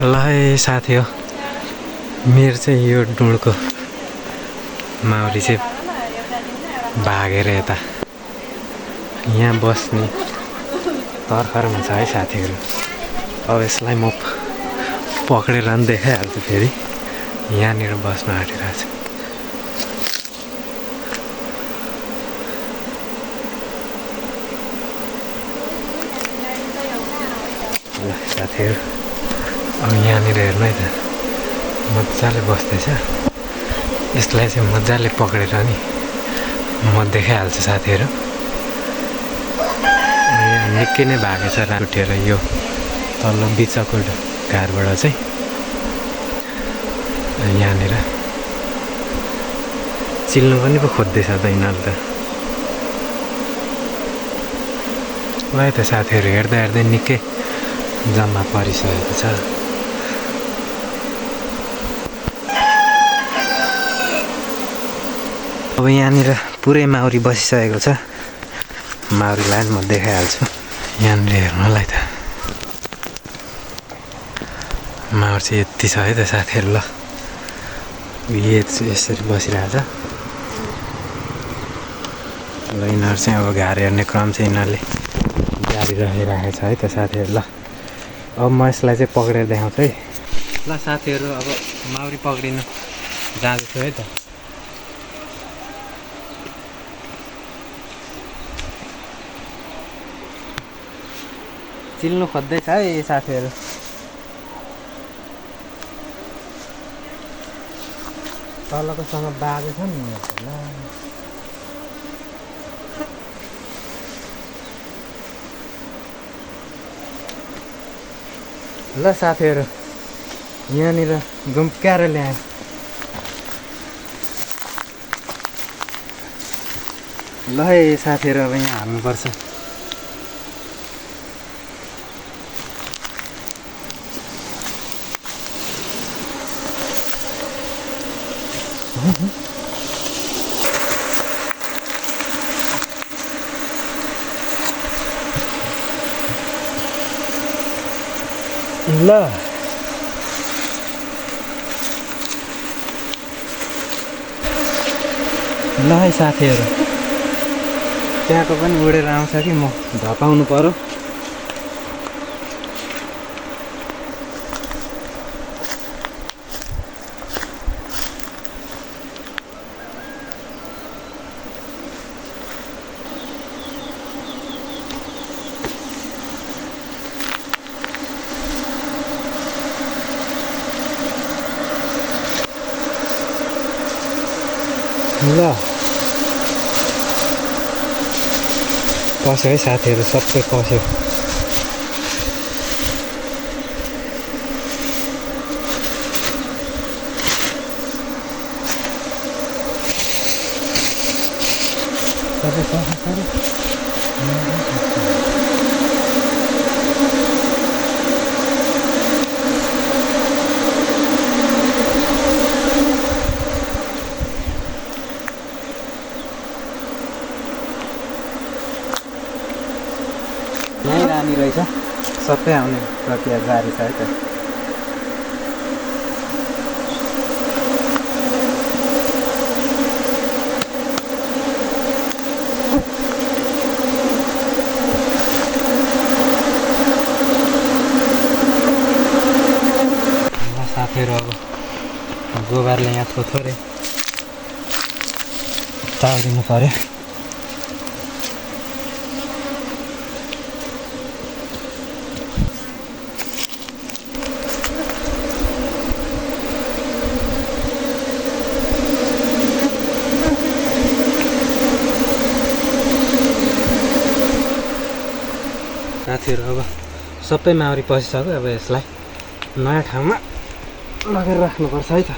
ल है साथी हो, मेरो चाहिँ यो डुँडको माउरी चाहिँ भागेर यता यहाँ बस्ने तर्खरमा छ है साथीहरू। अब यसलाई म पक्रेर पनि देखाइहाल्छु, फेरि यहाँनिर बस्न आँटिरहेको छ। ल साथीहरू, अब यहाँनिर हेर्नु है त, मजाले बस्दैछ। यसलाई चाहिँ मजाले पक्रेर नि म देखाइहाल्छु साथीहरू। यहाँ निकै नै भएको छ उठेर यो तल्लो बिचको घरबाट चाहिँ यहाँनिर चिल्नु पनि पो खोज्दैछ त यिनीहरू त। ल है त साथीहरू, हेर्दा हेर्दै निकै जम्मा परिसकेको छ। अब यहाँनिर पुरै माउरी बसिसकेको छ। माउरीलाई म देखाइहाल्छु। यहाँनिर हेर्नुलाई त माउरी चाहिँ यति छ है त साथीहरू। ल यसरी बसिरहेछ। ल यिनीहरू चाहिँ अब घार हेर्ने क्रम चाहिँ यिनीहरूले जारी राखिरहेको छ है त साथीहरू। ल अब म यसलाई चाहिँ पक्रेर देखाउँछु है। ल साथीहरू, अब माउरी पक्रिनु जाँदैछु है त। चिल्नु खोज्दैछ है साथीहरू। तलकोसँग बाँधेछ नि ल। ल साथीहरू, यहाँनिर गुम्क्याएर ल्याएँ। ल है साथीहरू, अब यहाँ हाल्नुपर्छ। ल ल है साथीहरू, त्यहाँको पनि उडेर आउँछ कि म धपाउनु पर्यो। ल पस्यो है साथीहरू, सबै पस्यो। सबै पस्यो। यहीँ रानी रहेछ, सबै आउने प्रक्रिया जारी छ है त। साथीहरू, अब गोबरले यहाँ थोरै चालिदिनु पर्यो। साथीहरू, अब सबै माउरी पसिसक्यो। अब यसलाई नयाँ ठाउँमा लगेर राख्नुपर्छ है त।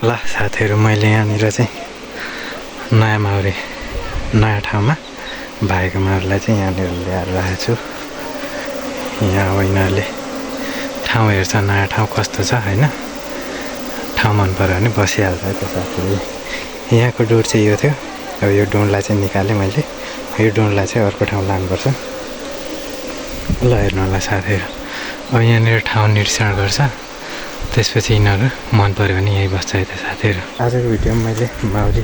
ल साथीहरू, मैले यहाँनिर चाहिँ नयाँ माउरी नयाँ ठाउँमा भाइको माउरीलाई चाहिँ यहाँनिर ल्याएर राखेको छु। यहाँ अब यिनीहरूले ठाउँ हेर्छ नयाँ ठाउँ कस्तो छ होइन, ठाउँ मन पऱ्यो भने बसिहाल्छ है त्यो साथीले। यहाँको डोर चाहिँ यो थियो। अब यो डोनलाई चाहिँ निकालेँ मैले। यो डोनलाई चाहिँ अर्को ठाउँ लानुपर्छ। ल हेर्नु होला साथीहरू, अब यहाँनिर ठाउँ निरीक्षण गर्छ, त्यसपछि यिनीहरू मन पऱ्यो भने यहीँ बस्छ है त साथीहरू। आजको भिडियोमा मैले माउरी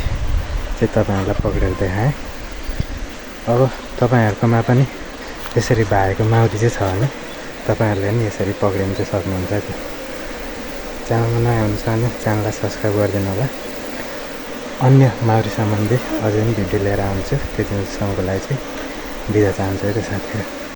चाहिँ तपाईँहरूलाई पक्रेर देखाएँ। अब तपाईँहरूकोमा पनि त्यसरी भाएको माउरी चाहिँ छ भने तपाईँहरूले पनि यसरी पक्रिनु चाहिँ सक्नुहुन्छ त्यो। च्यानलमा नयाँ हुनुहुन्छ भने च्यानललाई सब्सक्राइब गरिदिनु होला। अन्य माउरी सम्बन्धी अझै पनि भिडियो लिएर आउँछु। त्यतिसम्मको लागि चाहिँ बिदा चाहन्छु है त साथीहरू।